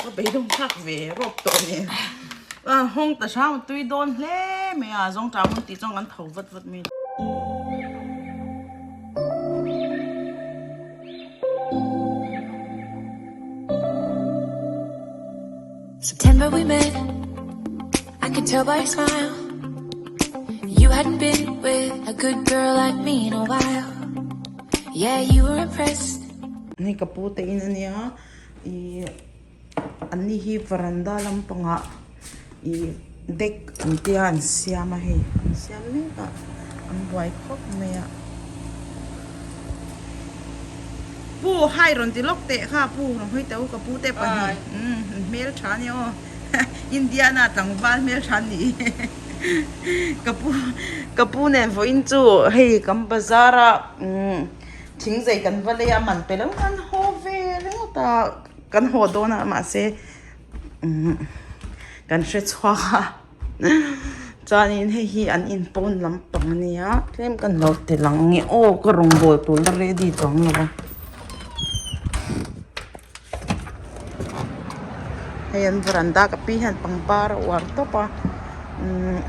Ka beidawng thlak ve rawp tawh nen. Hawng ta hrang tui dawn hle mai a, zawngṭah hmun tih chuan kan tho vat vat mai. September we met, I could tell by your smile. You hadn't been with a good girl like me in a while. Yeah, you were impressed. Ni ka pu te in ania i an ni hi varanda lampangah i deck an tia an siam a hei an siam mek a an buai khawp mai a. Pu hai rawn ti lawk teh kha pu rawn hawi teh u ka pu te pahnih umm hmel tha ania aw Indiana tlangval hmel tha an nih ka pu ka pu nen vawiin chu hei kan bazar a umm thing zei kan va lei a man pe lo kan haw ve ringawt a kan haw dawn a mahse umm kan hre chhuak a. Chuanin hei hi an inpawn lampang a nia tlem kan lo ti lang nge aw ka rawngbawl tur la ready chuang lo a hei an varanda ka pi hian pangpar a uar tawp a umm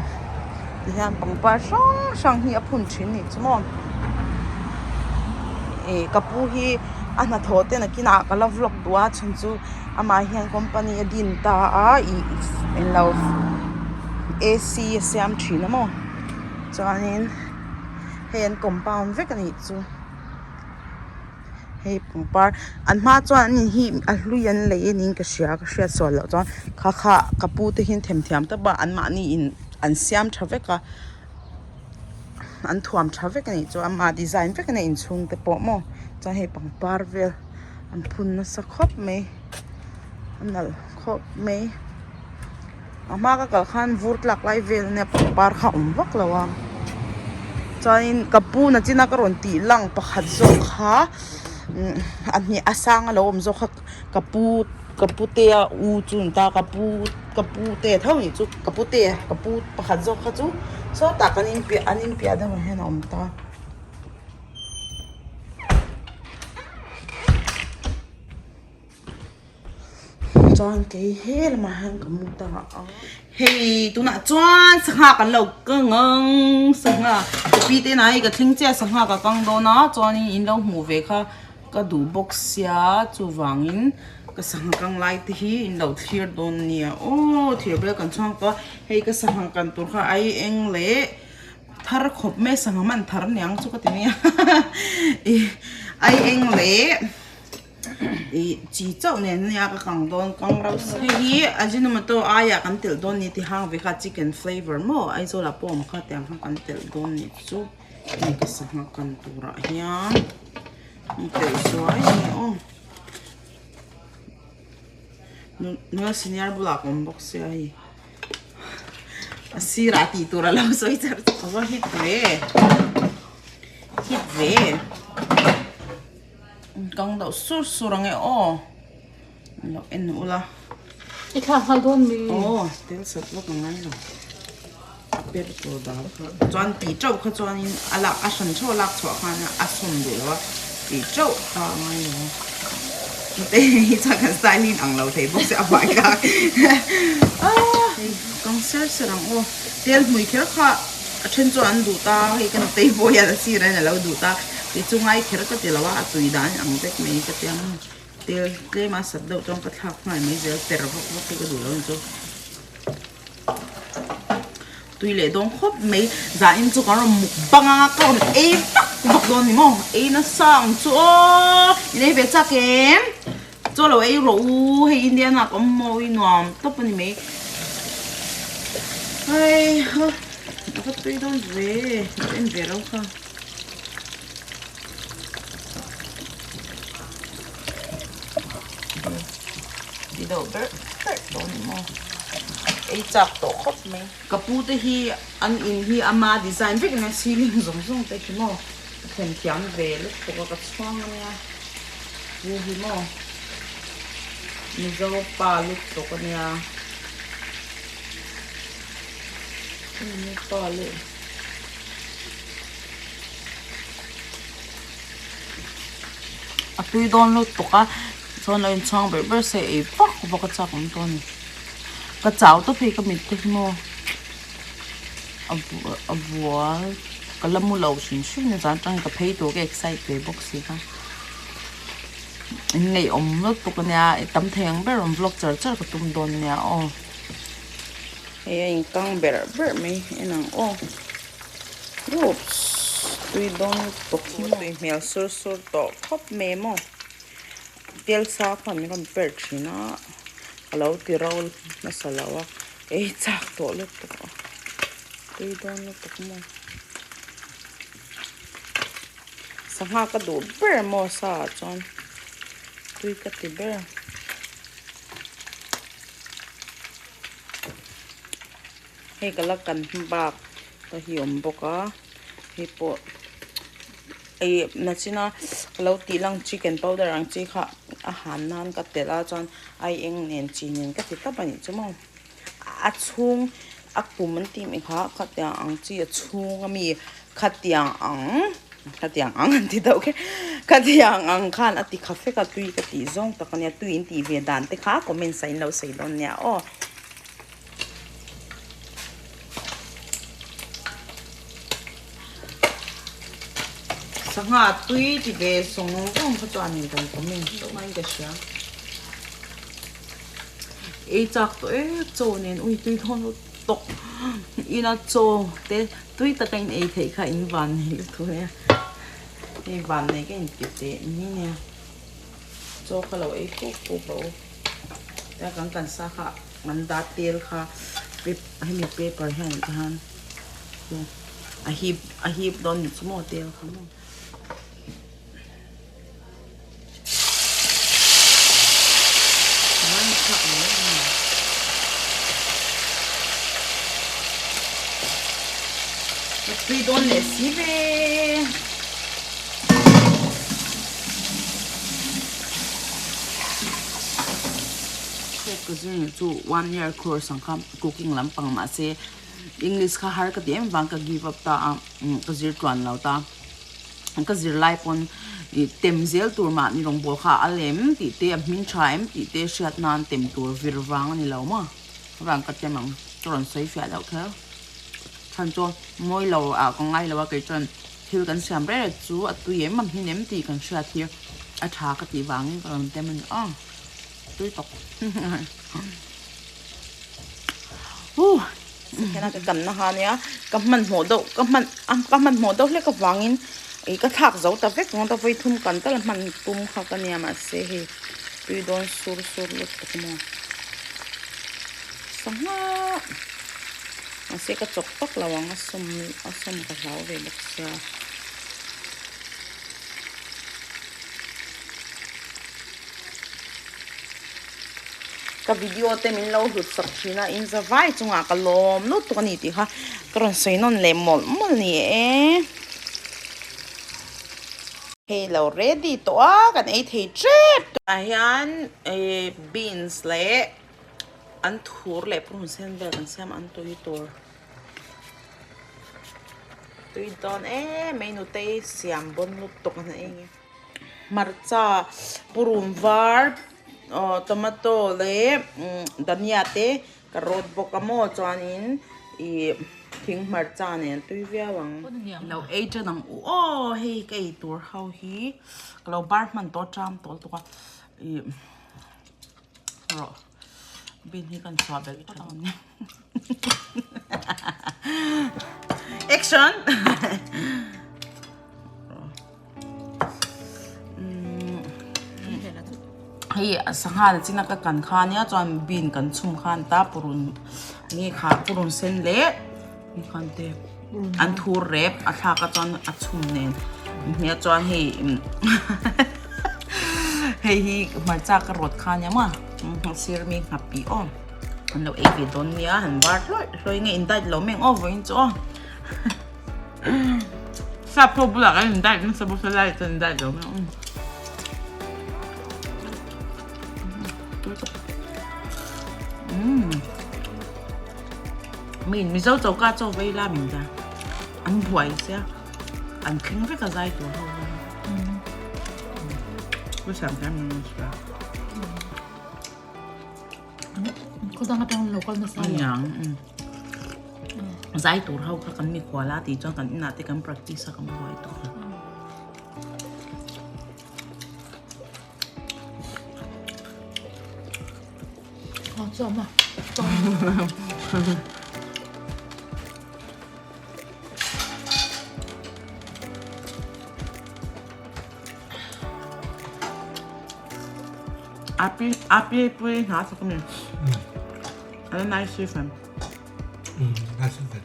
tihian pangpar hrang hrang hi a phun thin a nih chu maw ih ka pu hi a hnathawh te nakinah ka la vlog duh a chhan chu. Amah hian company a din ta a ih englo A_C a siam thin a maw chuanin hei an compound vek a nih chu hei pangpar an hma chuan an in hi a hlui an lei a niin ka hria ka hriat sual loh chuan kha kha ka pu te hian themthiam tawp a anmahni in an siam tha vek a an thuam tha vek a nih chu ama design vek a nia inchhung te pawh maw chuan hei pangpar vel. An phun nasa khawp mai a nalh khawp mai a hma ka kal khan vur tlak lai vel ania pangpar kha a awm vak lo a chuanin ka pu nachina ka rawn tih lang pakhat zawk kha a hne a sang a lo awm zawk kha ka pu ka pu te a u chu ni ta ka pu ka pu te tho nih chu ka pu te ka pu pakhat zawk kha chu sawtah kan inpiah an inpiah deuh ah hian a awm ta. Chuan kei he lamah hian ka mu ta a hei tunah chuan sangha kan lo kang ang sangha ka pi te nai ka thleng chiah sangha ka kang dawn a chuanin in lo hmuh ve kha ka duh bawk sia chuvangin ka sangha kang lai te hi in lo thlir dawn nia aw thir bel kan chhuang tawh a hei ka sangha kan tur kha ai eng leh. Thar khawp mai sangha man thar niang chu ka ti mai a i ai eng leh i chi chauh nen ania ka kang dawn kang rauh hei hi ajinomoto aiah kan telh dawn ni tihang ve kha chicken flavour maw Aizawl ah pawh awm kha tiang kha kan telh dawn ni chu hei ka sangha kan turah hian an telh zuai a ni aw nula senior bulah ka awm bawk sia hei. A sirah tih tur a lo sawi char char a va hit ve hit ve kang deuh sur sur ang e aw lo en ula i thlak nghal dawn mi aw tel sat vak a ngai lo a per tur dal kha chuan tih teuh kha chuanin a lak a hran theuh a lak chhuah khan a sawm duh lo a tih teuh kha a ngai lo a. Nute hi chuan kan style hi inang lo thei bawk se a hmai kha kang ser ser ang aw tel hmui kher kha a then chuan an duh ta hei ka nutei pawh hian a sir ah hian a lo duh ta kei chu ngai kher ka ti lo a a tui dan ang vek mai ka ti ang tel tlem a sat deuh chuan ka thlak nghal mai zel per vak vak hi ka duh lo ni chu. Tui leh dawn khawp mai zanin chu kan rawn muk bang anga ka rawn ei vak vak dawn ni maw ei nasa ang chu aw in ei ve chak em chaw lo ei rawh u hei Indian ah ka awm mawi nuam tawp a ni mai hei ha a va tui dawn ve en ve rau kha. Ti deuh berh berh tawh a ni maw ei chak tawh khawp mai. Ka pu te hi an in hi ama design vek ania ceiling zawng zawng te khi maw ka thlen thiam ve lutuk a ka chhuang ania pu hi maw mizo pa lutuk ania pa leh. A tui dawn lutuk a. Chuan lo inchhuang ber ber se ei vak vak a chak awm tawh a ni. Ka chau tawp hei ka mit te hi maw a vual ka la mu lo hrim hrim ni zan atangin ka phei tur ka excite ve bawk si kha. In ngaihawm lutuk ania i tam thei ang ber rawn vlog char char ka tum dawn nia aw. Hei a inkang ber ber mai en ang aw. Oops tui dawn lutuk hi maw. Tui hmel sur sur tawh khawp mai maw. Tel sa khan min rawn per thin a ka lo ti ro nasa lo a ei chak tawh lutuk a tui dawn lutuk maw. Sangha ka duh ber maw sa ah chuan tui ka ti ber. Hei ka la kan bak te hi awm bawk a hei pawh ih nachina ka lo tih lang chicken powder ang chi kha a han nan ka telh a chuan ai eng nen chi nen ka ti tawp a nih chu maw a chhung a kum an tih mai kha khatiang ang chi a chhung ami khatiang ang khatiang ang an ti deuh kher khatiang ang khan a ti kha fek a tui ka tih zawng tak a nia tui in tih ve dan te kha comment ah in lo sawi dawn nia aw. Sangha tui ti ve sawng vawng kha chuan in kan comment tawh mai ka hria. Ei chak tawh em chaw nen ui tui dawn lut tawk ina chaw te tui taka in ei theih kha in van nei lutuk nia. Hei van nei ka in ti teh ni nia. Chaw kha lo ei kuk kuk rawh u. Tia kan kan sa kha an dah tel kha hemi paper hian hian a hip a hip dawn ni chu maw tel kha maw. Tui dawn leh si ve. Ka zir ni chu one year course ang kha cooking lampang mahse English kha har ka ti em vang ka give up ta a ka zir tluan lo ta ka zir lai pawn ih tem zel tur mahni rawngbawl kha a lem tih te a hming tha em tih te hriat nan tem tur vir vang a ni lo maw vang ka tem ang ka rawn sawi fiah deuh kher chhan chu mawi lo ah ka ngai lo a kei chuan. Thil kan siam reng reng chu a tui em a hmin em tih kan hriat hi a tha ka tih vangin ka rawn tem a ni aw tui tawk huh hena ka kan na ha nia ka hmanhmawh deuh ka hman ka hmanhmawh deuh hlek avangin ih ka thlak zo ta vek ang ta vawi thum kan tal a hman tum kha ka nia mahse hei tui dawn sur sur lutuk maw sangha. Mahse ka chawk vak lo ang a sawm a sawm ka hlau ve bawk sia. Ka video te min lo hlut sak thin a in za vai chungah ka lawm lutuk a ni tih kha ka rawn sawi nawn leh mawlh mawlh ni e. Hei lo ready tawh a kan ei thei tep tawh. Ah hian beans leh. An thur leh purun sen vel kan siam an tui tur tui dawn em mai nutei siam bawn lutuk a eng e hmarcha purun var aw tomato leh dania te ka rawt bawk a maw chuanin ih thing hmarcha nen tui viau ang. Lo ei tan ang u aw hei ka ei tur ho hi ka lo bar hman tawh ṭam tawh lutuk a ih. Rawh bin hi kan chhuah belh tawh ang nia. Action! Hei sangha na china ka kan kha nia chuan bean kan chhum khan ta purun nge kha purun sen leh ni khan te an thur rep a thlak a chuan a chhum nen nia chuan hei hei hi hmarcha ka rawt kha nia maw sir mi nghapih aw an lo ei ve dawn nia han var hlawih hlawih nge in diet lo meng aw vawiin chu aw sap ho bulah kan in diet nasa bawk a lai chuan in diet lo meng aw. Min Mizo choka chaw vei la min ta an buai sia an thleng vek a zai tur ho. Ku siam thiam min sia. Khawdang atang an lo kal nasa lo. Aniang zai tur ho kha kan mikhual a tih chuan kan inah te kan practice a kan buai tawh a. Api api pui hna sak mi. Ala night shift em. Night shift char.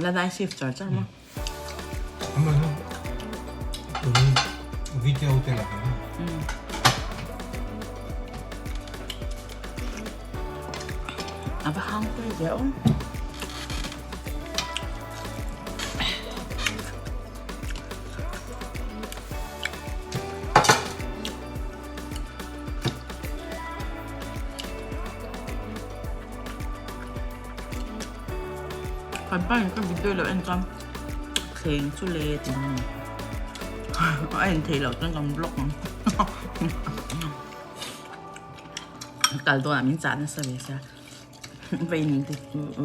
La night shift char char ma. Ama video te la. Ava hang pui ve aw. Kan pa in ka video lo en chuan thleng chu le ti ni a en theih loh chuan kan vlog ang kal dawn ah min chah nasa ve sia va in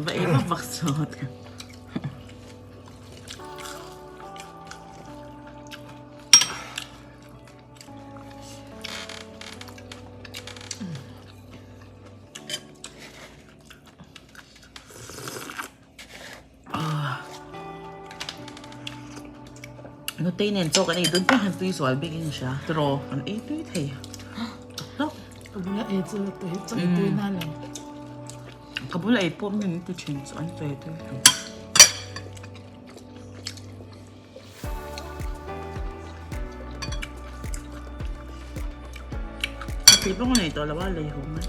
va ei vak vak chawt. Nutei nen chaw kan ei dun piang hian tui zual bik in hria tiraw kan ei tui thei tak tak. Ka bula ei chu tui chaw ei tui na lo. Ka bula ei pawh min ti thin chu an chaw ei tui thei. Thei bawng a nei tawh lo a lei ho mai.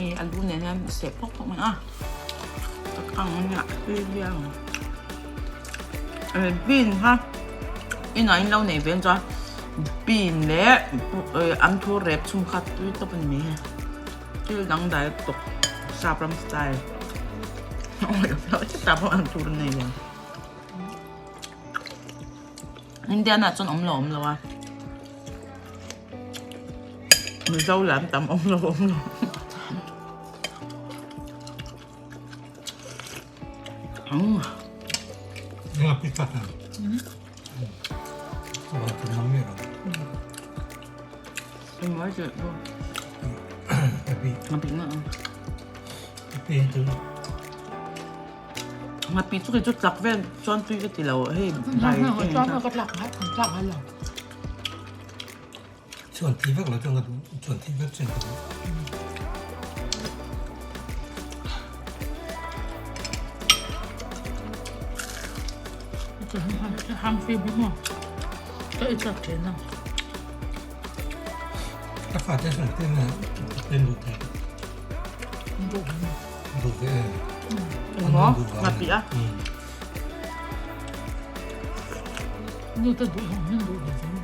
Hei alu nen hian seh phawk phawk mai a ka kang a nia tui viau ang. Bean kha inah in lo neih ve chuan bean leh anthur rep chhung kha tui tawp a ni mai hei thil dangdai tawp sap ram style chetah pawh anthur a nei lo Indian ah chuan awm lo awm lo a Mizo lam tam awm lo awm lo. Ngapi chu kei chu tlak vel chuan tui ka ti lo hei bai te Chuan ka tlak ngai lo. Chuan thi vek lo chuan ka duh chuan thi vek chuan ka duh. Hang fi bi mo. Ka i chak thin a. Ka fa te chuan ten a ten duh thei. Duh. Duh ve em. Engmaw? Ngapi a? Nu te duh hong min duh ve zel.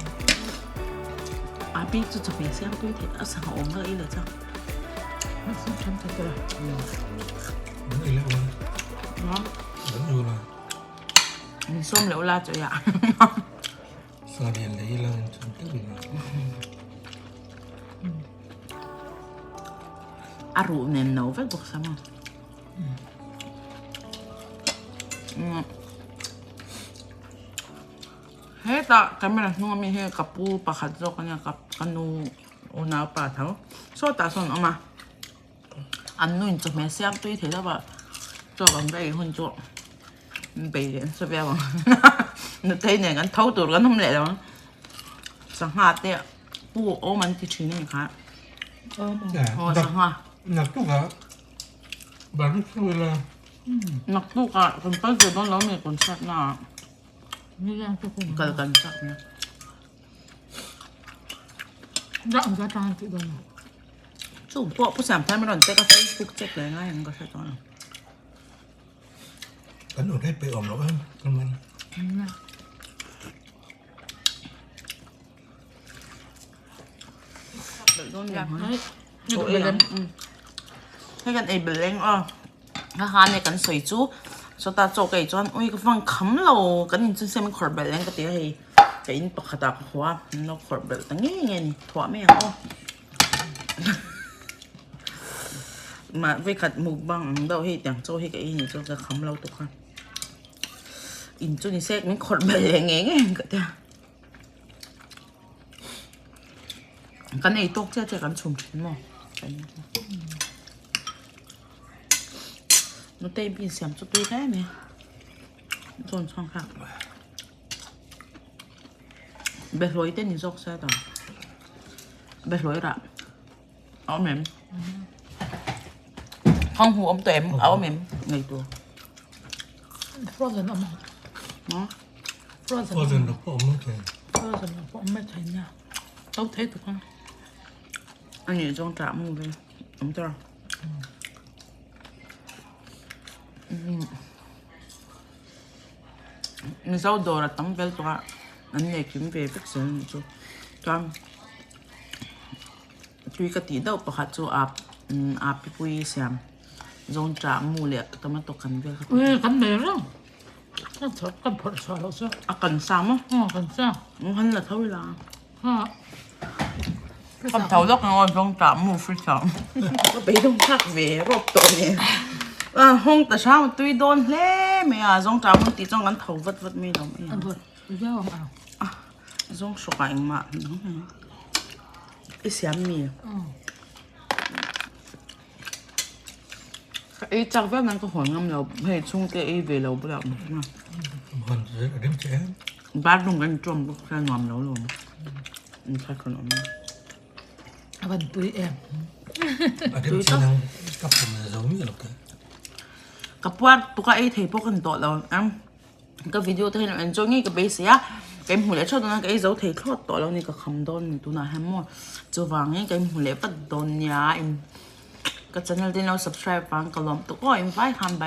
Api chu chawhmeh siam tui theih a sangha awm ka ei leh chang. Min ei leh ula. Min ei ula. Min sawm leh ula chu ya. Sa lian leh ila in chum teuh ila. A ruh nen no vek bawk sa maw. Hetah camera hnung ami hi ka pu pakhat zawk ania ka ka nu unau pa tho sawtah sawn a awm a an nu in chawhmeh siam tui thei deuh a chaw kan va ei hun chu bei leh nasa viau ang nutei nen kan tho tur kan awm leh lo ang sangha te pu awm an ti thin a ni kha aw sangha. Naktukah kan kal ve dawn lo mi concert naah. Kal kan chak nia. Chu pawh pu Siam Thar min rawn check a Facebook check leh ngai ang ka hre tawh lo. Kan awm rei peih awm loh em kan man. Hei kan ei belh eng aw. Ha ha ne kan sawi chu. Sawta chaw ka ei chuan ui ka vang kham lo kan in chu sem khawrh belh ang ka ti a hei ka in pakhat ah ka haw a an lo khawrh belh ta ngei ngei a ni thuah mai ang aw mah vekhat mukbang ang deuh hei tiang chaw hi ka ei nih chuan ka kham lo tuk a in chu ni se min khawrh belh leh ngei ngei ang ka ti a kan ei tawk chiah chiah kan chhum thin maw. Nutei bean siam chu tui hle mai zawn chhuang kha behlawi te ni zawk se ta behlawi rah a awm em thang hu awm tawh em a awm em nei tur frozen awm ang frozen frozen lo pawh awm thei frozen lo pawh awm mai thei nia to thei tuk ang ani zawng tah mu ve awm tawh. Mizo dawr a tam vel tawh a an nei kim ve vek zel a nih chu chuan tui ka tih deuh pakhat chu ap ap pi pui siam zawng chah mu leh tomato kan vel kha ui kan nei reng kan chhawp kan phawrh chhuah loh chu a kan sa maw aw kan sa han la tho ila. Ka tho lawk ang aw zawng tah mu free chah ka beidawng thlak ve rawp tawh nen a hawng ta hrang a tui dawn hle mai a zawng tah mun tih chuan kan tho vat vat mai lo mai a zawng hrawk ah engmah i siam mi ka ei chak viau nan ka hawn ngam lo hei chhungte ei ve lo bulah Bathroom kan tawm bawk kha nuam lo lawm in thla thawn awm a van tui em a rem chin ang ka pum na zo mi lo ke ka puar tuka ei thei pawh kan tawh lo ang ka video te hian enjoy ngei ka beisei a ka inhmu leh theuh dawn a ka ei zo thei thlawt tawh lo ni ka kham dawn ni tunah hian maw chuvangin ka inhmu leh vat dawn nia in ka channel te in lo subscribe vang ka lawm tuk aw in vai khan bye.